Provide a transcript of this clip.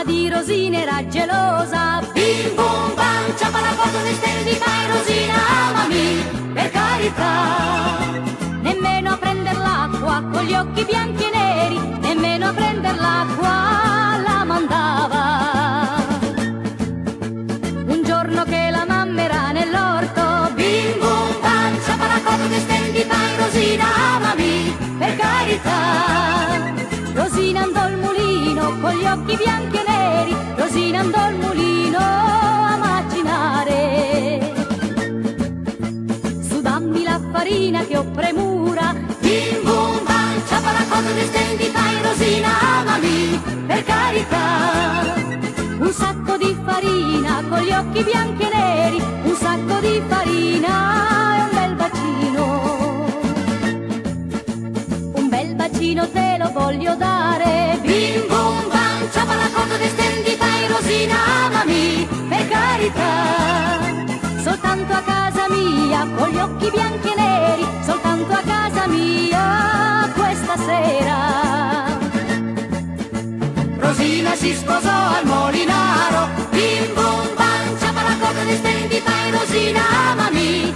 mamma di Rosina era gelosa. Bim bum bam, ciappa la porta ne stendi fai Rosina, amami, per carità. Nemmeno a prender l'acqua con gli occhi bianchi e neri, nemmeno a prender l'acqua la mandava. Un giorno che la mamma era nell'orto, bim bum bam, ciappa la cotta che stendi fai Rosina, amami, per carità. Rosina andò al mulino con gli occhi bianchi e neri, Rosina andò al mulino a macinare. Su dammi la farina che ho premura, bim bum bam, ciappa la cotta che stendi fai Rosina, amami, per carità. Un sacco di farina con gli occhi bianchi e neri, un sacco di farina e un bel bacino. Un bel bacino te lo voglio dare. Bim bum bam, ciappa la cotta che stendi fai Rosina, amami, per carità. Soltanto a casa mia, con gli occhi bianchi e neri, soltanto a casa mia, questa sera. Rosina si sposò al molinaro, Bim bum bam, ciappa la cotta che stendi fai Rosina, amami,